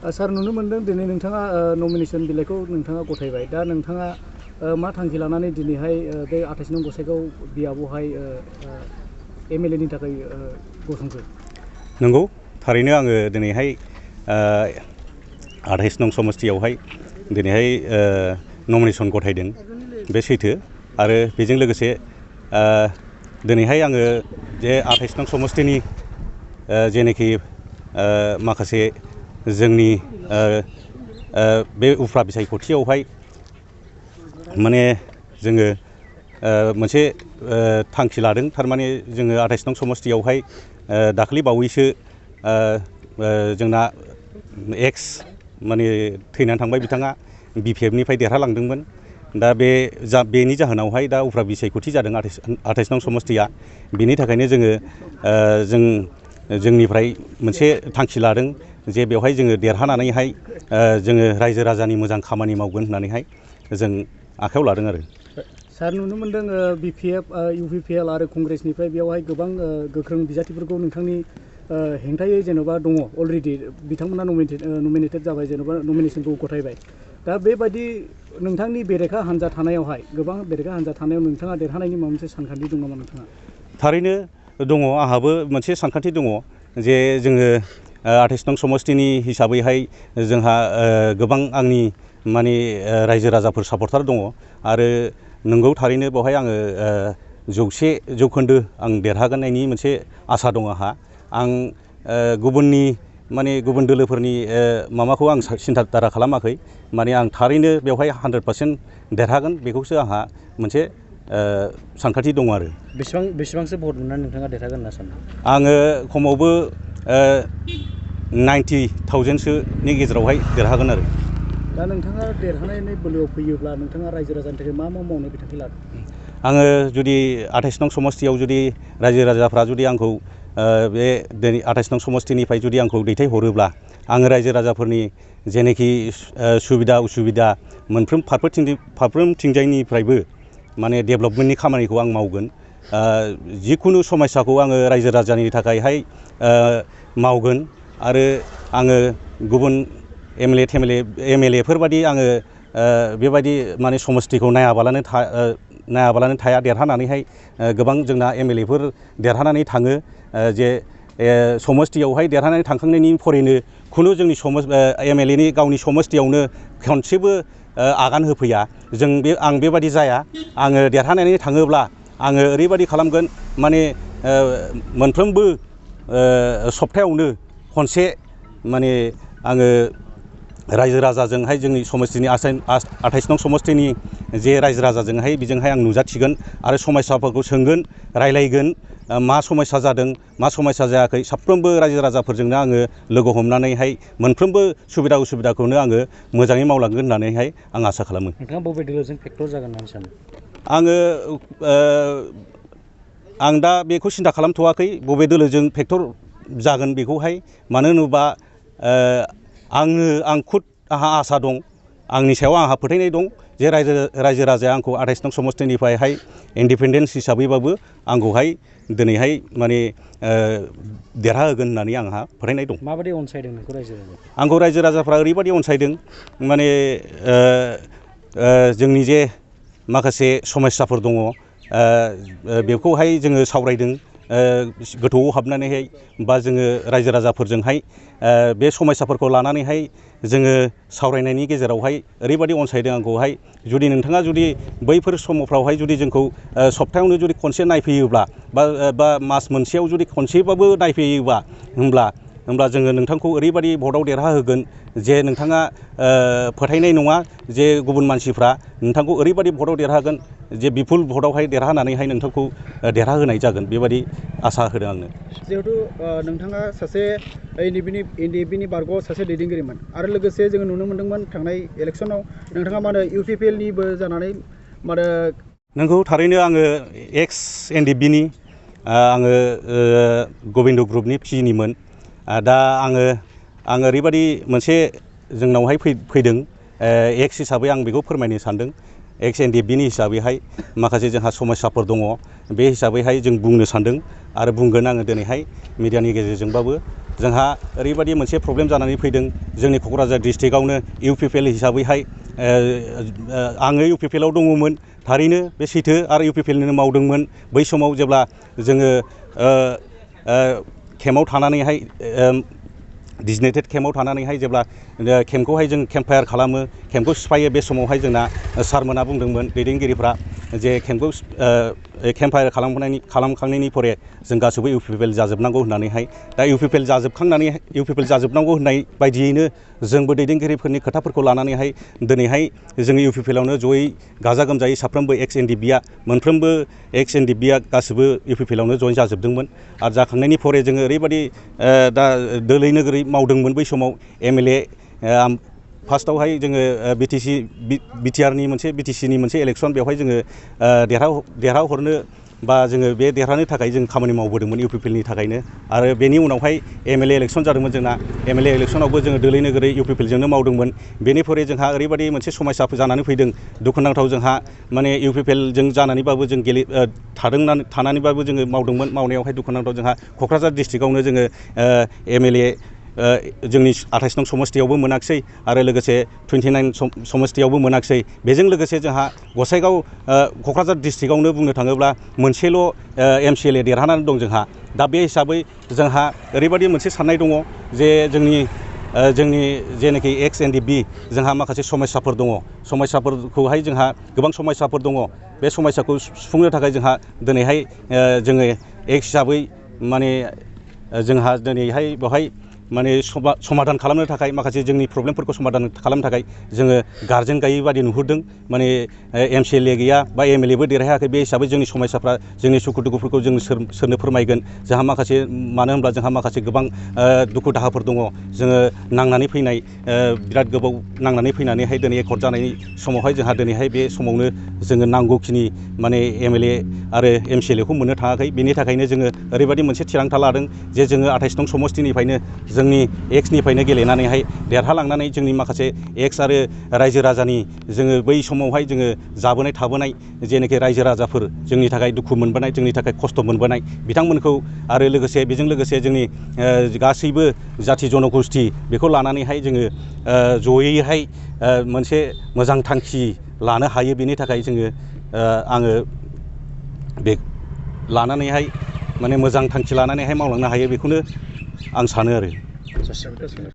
सार नुनो मोनदों दिनै नोंथाङा नमिनेसन बिलाइखौ नोंथाङा गथायबाय दा नोंथाङा मा थांखि लानानै दिनैहाय बे 28 नं गसाइगाव बियाबावहाय MLA नि थाखाय गसंखो? नंगौ थारैनो आङो दिनैहाय 28 नं समस्तियावहाय दिनैहाय नमिनेसन गथायदों बे सैथो आरो बेजों लोगोसे दिनैहाय आङो जे 28 नं समस्तिनि जेनेखि माखासे जोंनि बे उफ्रा बिसायख'थियावहाय माने जोङो मोनसे थांखि लादों थारमाने जोङो 28 नं समस्तियावहाय दाखालि बावैसो जोंना एक्स माने थैनानै थांबाय बिथाङा BPF निफ्राय देरहालांदोंमोन दा बेनि जाहोनावहाय दा उफ्रा बिसायख'थि जादों 28 नं समस्तिया बिनि थाखायनो जोंनिफ्राय मोनसे थांखि लादों जे बेवहाय जोङो देरहानानैहाय जोङो रायजो राजानि मोजां खामानि मावगोन होननानैहाय जों आखायाव लादों आरो सार नुनो मोनदों BPF UPPL आरो कंग्रेसनिफ्राय बेवहाय गोबां गोख्रों बिजाथिफोरखौ नोंथांनि हेंथायै जेन'बा दङ अलरेडि बिथांमोना नमिनेटेड जाबाय जेन'बा नमिनेसनखौ गथायबाय दा बेबायदि नोंथांनि बेरेखा हान्जा थानायावहाय गोबां बेरेखा हान्जा थानायाव नोंथाङा देरहानायनि माबा मोनसे सानखान्थि दं नामा नोंथाङा? थारैनो दङ आंहाबो मोनसे सानखान्थि दङ जे जोङो 28 नं समस्तिनि हिसाबैहाय जोंहा गोबां आंनि माने रायजो राजाफोर सापर्टार दङ आरो नंगौ थारैनो बेवहाय आङो 100% आं देरहागोननायनि मोनसे आसा दं आंहा आं गुबुन दोलोफोरनि माबाखौ आं सिन्था दारा खालामाखै माने आं थारैनो बेवहाय 100% देरहागोन बेखौसो आंहा मोनसे सानखान्थि दं आरो बेसेबांसो भट मोननानै नोंथाङा देरहागोन होनना सानो? आङो खमावबो 90,000सोनि गेजेरावहाय देरहागोन आरो दा नोंथाङा देरहानायनि बोलोआव फैयोब्ला नोंथाङा रायजो राजानि थाखाय मा मावनो बिथांखि लादों? आङो जुदि 28 नं समस्तियाव जुदि रायजो राजाफ्रा जुदि आंखौ बे 28 नं समस्तिनिफ्राय जुदि आंखौ दैथायहरोब्ला आङो रायजो राजाफोरनि जेनोखि सुबिदा उसुबिदा फारफ्रोमथिंजायनिफ्रायबो माने डेभेलपमेन्टनि खामानिखौ आं मावगोन जिखुनु समस्याखौ आङो रायजो राजानि थाखायहाय मावगोन आरो आङो गुबुन MLAफोरबादि आङो बेबायदि माने समस्तिखौ नायाबालानो थाया देरहानानैहाय गोबां जोंना MLAफोर देरहानानै थाङो जे समस्तियावहाय देरहानानै थांखांनायनि फरेनो खुनु जोंनि MLAनि गावनि समस्तियावनो खनसेबो आगान होफैया आं बेबादि जाया आङो देरहानानै थाङोब्ला आङो ओरैबादि खालामगोन माने मोनफ्रोमबो सप्तायावनो खनसे माने आङो रायजो राजाजोंहाय जोंनि समस्तिनि 28 नं समस्तिनि जे रायजो राजाजोंहाय बेजोंहाय आं नुजाथिगोन आरो समस्याफोरखौ सोंगोन रायलायगोन मा समस्या जादों मा समस्या जायाखै साफ्रोमबो रायजो राजाफोरजोंनो आङो लोगो हमनानैहाय मोनफ्रोमबो सुबिदा उसुबिदाखौनो आङो मोजाङै मावलांगोन होननानैहाय आं आसा खालामो। नोंथाङा बबे दोलोजों फेक्टर जागोन होननानै सानो? आं दा बेखौ सिन्था खालामथ'वाखै बबे दोलोजों फेक्टर जागोन बेखौहाय मानो होनोबा आंहा आसा दं आंनि सायाव आंहा फोथायनाय दं जे रायजो राजाया आंखौ 28 नं समस्तिनिफ्रायहाय इन्डिपेन्डेन्स हिसाबैबाबो आंखौहाय दिनैहाय माने देरहाहोगोन होननानै आंहा फोथायनाय दं। माबायदि अनसायदों नोंखौ रायजो राजाया? आंखौ रायजो राजाफ्रा ओरैबायदि अनसायदों माने जोंनि जे माखासे समस्याफोर दङ बेखौहाय जोङो सावरायदों गोथौआव हाबनानैहाय बा जोङो रायजो राजाफोरजोंहाय बे समस्याफोरखौ लानानैहाय जोङो सावरायनायनि गेजेरावहाय ओरैबायदि अनसायदों आंखौहाय जुदि नोंथाङा जुदि बैफोर समफ्रावहाय जुदि जोंखौ सप्तायावनो जुदि खनसे नायफैयोब्ला बा मास मोनसेयाव जुदि खनसेबाबो नायफैयोबा होमब्ला जोङो नोंथांखौ ओरैबायदि भटआव देरहाहोगोन जे नोंथाङा फोथायनाय नङा जे गुबुन मानसिफ्रा नोंथांखौ ओरैबायदि भटआव देरहागोन जे बिपुल भटआवहाय देरहानानैहाय नोंथांखौ देरहाहोनाय जागोन बेबायदि आसा होदों आंनो। जिहेथु नोंथाङा सासे NDP-नि बारग'आव सासे दैदेनगिरिमोन आरो लोगोसे जोङो नुनो मोन्दोंमोन थांनाय इलेक्सनाव नोंथाङा मा होनो UPPL-निबो जानानै मा होनो नोंगौ थारैनो आङो एक्स NDP-नि आङो गबिन्द ग्रुपनि PG-निमोन दा आङो ओरैबायदि मोनसे जोंनावहाय फैदों एक्स हिसाबै आं बेखौ फोरमायनो सानदों एक्स NDP-नि हिसाबैहाय माखासे जोंहा समस्याफोर दङ बे हिसाबैहाय जों बुंनो सानदों आरो बुंगोन आङो दिनैहाय मिडियानि गेजेरजोंबाबो जोंहा ओरैबायदि मोनसे प्रब्लेम जानानै फैदों जोंनि क'क्राझार डिस्ट्रिक्टआवनो UPPL हिसाबैहाय आङो UPPL आव दङमोन थारैनो बे सैथो आरो UPPL निनो मावदोंमोन बै समाव जेब्ला जोङो केम्पआव थानानैहाय डिजिनेटेड केम्पआव थानानैहाय जेब्ला केम्पखौहाय जों केम्प फायार खालामो केम्पखौ सिफायो बे समावहाय जोंना सारमोना बुंदोंमोन दैदेनगिरिफ्रा जे केम्पखौ केम्प फायार खालामखांनायनि परे जों गासैबो UPPL जाजोबनांगौ होननानैहाय दा UPPL जाजोबनांगौ होननाय बायदियैनो जोंबो दैदेनगिरिफोरनि खोथाफोरखौ लानानैहाय दिनैहाय जोङो UPPL आवनो जयै गाजा गोमजायै साफ्रोमबो मोनफ्रोमबो एक्स एनडिएफबि गासिबो UPPL आवनो जइन जाजोबदोंमोन आरो जाखांनायनि परे जोङो ओरैबायदि दा दोलै नोगोरै मावदोंमोन बै समाव MLA फार्स्टआवहाय जोङो BTR नि मोनसे इलेक्सन बेवहाय जोङो देरहाहरनो बा जोङो बे देरहानो थाखाय जों खामानि मावबोदोंमोन UPPL नि थाखायनो आरो बेनि उनावहाय MLA इलेक्सन जादोंमोन जोंना MLA इलेक्सनावबो जोङो दोलै नोगोरै UPPL जोंनो मावदोंमोन बेनिफ्राय जोंहा ओरैबायदि मोनसे समस्या जानानै फैदों दुखुनांथाव जोंहा माने UPPL जों जानानैबाबो जों थानानैबाबो जोङो मावदोंमोन मावनायावहाय दुखुनांथाव जोंहा क'क्राझार डिस्ट्रिक्टआवनो जोङो MLA जोंनि 28 नं समस्तियावबो मोनाखिसै आरो लोगोसे 29 समस्तियावबो मोनाखिसै बेजों लोगोसे जोंहा गसाइगाव क'क्राझार डिस्ट्रिक्टआवनो बुंनो थाङोब्ला मोनसेल' MCLA देरहानानै दं जोंहा दा बे हिसाबै जोंहा ओरैबायदि मोनसे साननाय दङ जे जोंनि जेनाखि एक्स एनडिएफबि जोंहा माखासे समस्याफोर दङ समस्याफोरखौहाय जोंहा गोबां समस्याफोर दङ बे समस्याखौ सुफुंनो थाखाय जोंहा दिनैहाय जोङो एक्स हिसाबै माने जोंहा दिनैहाय बेवहाय माने समाधान खालामनो थाखाय माखासे जोंनि प्रब्लेमफोरखौ समाधान खालामनो थाखाय जोङो गारजेन गैयै बादि नुहुरदों माने MCLA गैया बा MLA बो देरहायाखै बे हिसाबै जोंनि समस्याफ्रा जोंनि सुखु दुखुफोरखौ जों सोरनो फोरमायगोन जोंहा माखासे मानो होनब्ला जोंहा माखासे गोबां दुखु दाहाफोर दङ जोङो नांनानै फैनाय बिराद गोबाव नांनानै फैनानैहाय दिनै एकर्ड जानायनि समावहाय जोंहा दिनैहाय बे समावनो जोङो नांगौखिनि माने MLA आरो MCLA खौ मोननो थाङाखै बेनि थाखायनो जोङो ओरैबायदि मोनसे थिरांथा लादों जे जोङो 28 नं समस्तिनिफ्रायनो जोंनि एक्सनिफ्रायनो गेलेनानैहाय देरहालांनानै जोंनि माखासे एक्स आरो रायजो राजानि जोङो बै समावहाय जोङो जाबोनाय थाबोनाय जेनाखि रायजो राजाफोर जोंनि थाखाय दुखु मोनबोनाय जोंनि थाखाय खस्थ' मोनबोनाय बिथांमोनखौ आरो लोगोसे बेजों लोगोसे जोंनि गासैबो जाथि जन'गोष्ठि बेखौ लानानैहाय जोङो जयैहाय मोनसे मोजां थांखि लानो हायो बेनि थाखाय जोङो आङो बे लानानैहाय माने मोजां थांखि लानानैहाय मावलांनो हायो बेखौनो आं सानो आरो